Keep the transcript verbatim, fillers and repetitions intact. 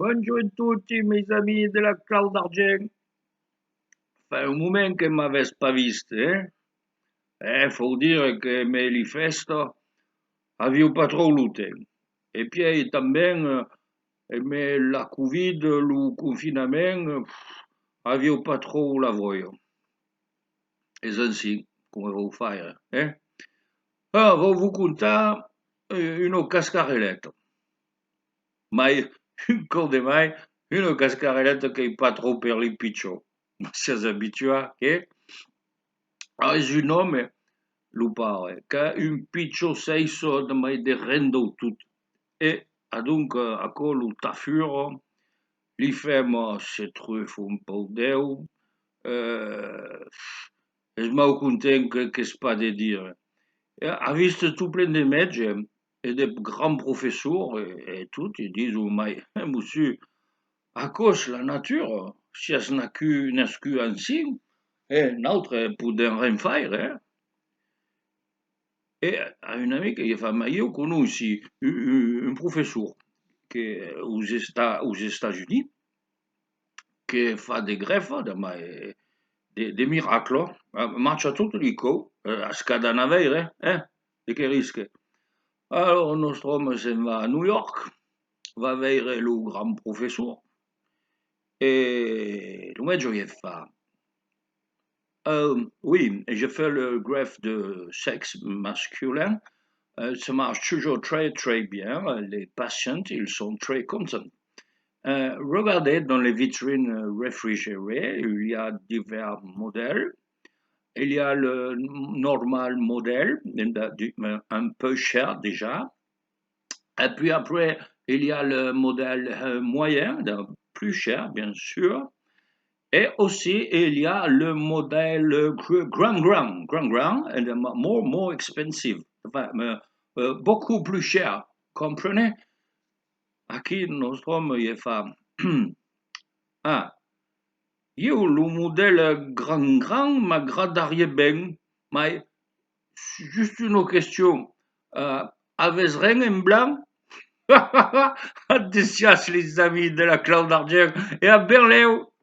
Bonjorn toti, mes amis de la Clau d'Argent. Fa un moment que m'avètz pas vist, eh? Eh, fau dire que emé li fèsta, aviu pas tròu lo temps. E pièi tanben, eh, emé la covid, lo confinament, eh, aviu pas tròu la vòia. Es ansin, coma vau faire, eh? Ah, vau vos contar, eh, una cascareleta. Mai, un còp de mai, una cascareleta qu'ei pas tròu per li pichons. Siatz abituats, que? Ah, es un òme, lo paure, qu'a un pichon seissòt mai de ren dau tot. E adonc, eh, aquò lo tafura, li femna se trufa un pauc d'uèu, eh, es mau content que, qu'es pas de dire. E a vist tot plen de mètges e de grands professors e, e tot, e dison: mai, eh, mossur, aquò's la natura, siatz nacu-, nascut ansin, e nautres podèm ren faire, eh? E a un amic, i fa: mai ieu conoissi un, un, un professor que, aus Esta-, aus Estats Units, que fa de grèfa, de, de, de miracles, eh, marcha tot li còups, eh, as qu'a d'anar veire, eh, de qué risque. Alòrs, nòstre òme se'n va a New York, va veire lo grand professor, e lo mètge li fa: Euh, oui, je fais le greffe de sexe masculin. Euh, ça marche toujours très, très bien. Les patients, ils sont très contents. Euh, regardez dans les vitrines réfrigérées, il y a divers modèles. Il y a le normal modèle, un peu cher déjà. Et puis après, il y a le modèle, euh, moyen, donc plus cher, bien sûr. Et aussi, il y a le modèle gr-, grand, grand, grand, grand, and more, more expensive. Enfin, euh, euh, beaucoup plus cher, comprenez? Aquí, nòstre òme li fa: ah, ieu, lo modèl grand, grand m'agradariá ben, mai just una question, eh, avètz ren en blanc? Adessiatz, les amis de la Clau d'Argent, e a ben lèu!